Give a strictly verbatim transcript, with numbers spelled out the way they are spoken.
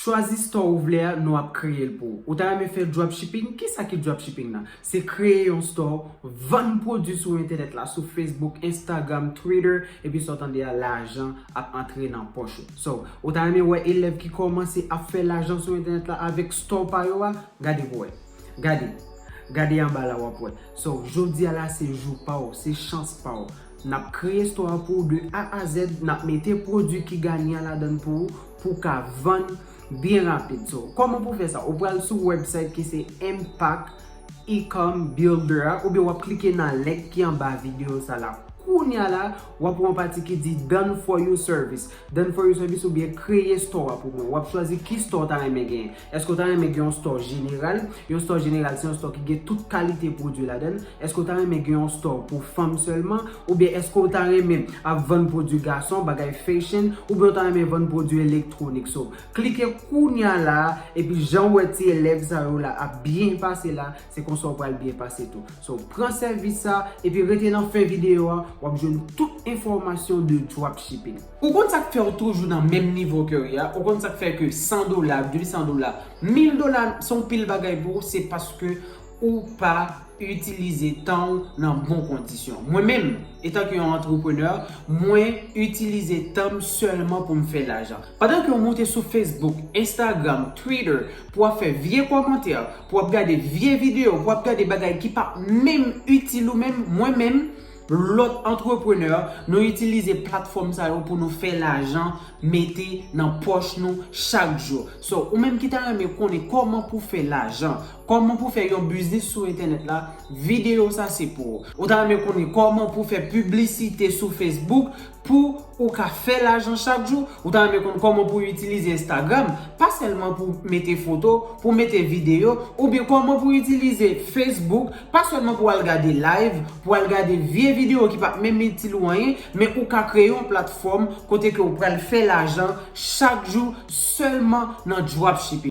Chwazi store ou vle a, nou ap kreye l pou ou. Ou ta renmen fè dropshipping? Kisa ki dropshipping nan? Se kreye yon store, vann pwodui sou entènèt la, sou Facebook, Instagram, Twitter, epi sa w tande a, lajan ap antre nan pòch ou. So, ou ta renmen wè elèv ki kòmanse ap fè lajan sou entènèt la avèk store pa yo a? Gade pou wè. Gade. Gade anba la w ap wè. So, jodi a la se jou pa w, se chans pa w. N ap kreye store a pou ou de A a Z, n ap mete pwodui ki ganyan ladan l pou ou, pou w ka vann byen rapid. So, kòman pou w fè sa? Ou pral sou website ki se Impact Ecom Builder a, oubyen w ap klike nan link ki anba videyo sa la. Kounye a la, w ap wè yon pati ki di Done for You Service. Done for You Service oubyen kreye store a pou mwen. W ap chwazi ki store w ta renmen genyen. Èske w ta renmen gen yon store jeneral? Yon store jeneral se yon store ki gen tout kalite pwodui ladan l. Èske w ta renmen gen yon store pou fanm sèlman? Oubyen èske w ta renmen ap vann pwodui gason, bagay fashion? Oubyen w ta renmen vann pwodui elektwonik? So, klike kounye a la, epi jan w wè ti elèv sa yo la ap byen pase la, se konsa w pral byen pase tou. So, pran sèvis sa, epi rete nan fen videyo a, w ap jwenn tout enfòmasyon de dropshipping. Ou konn sa k fè w toujou nan menm nivo ke w ye a? Ou konn sa k fè ke san dola, de san dola, mil dola, se yon pil bagay pou ou? Se paske ou pa itilize tan w nan bon kondisyon. Mwen menm, etanke yon antreprenè, mwen itilize tan m sèlman pou m fè lajan. Pandan ke w monte sou Facebook, Instagram, Twitter, pou w ap fè vye kòmantè, pou w ap gade vye videyo, pou w ap gade bagay ki pa menm itil ou menm, mwen menm, lòt antreprenè, nou itilize platfòm sa yo pou nou fè lajan, mete nan pòch nou chak jou. So, ou menm ki ta renmen konnen kòman pou fè lajan, kòman pou fè yon biznis sou entènèt la, videyo sa se pou ou. Ou ta renmen konnen kòman pou fè piblisite sou Facebook pou ou ka fè lajan chak jou? Ou ta renmen konn kòman pou itilize Instagram, pa sèlman pou mete foto, pou mete videyo, oubyen kòman pou itilize Facebook, pa sèlman pou al gade live, pou al gade vye videyo ki pa menm itil ou anyen, men ou ka kreye yon platfòm kote ke ou pral fè lajan chak jou sèlman nan dropshipping.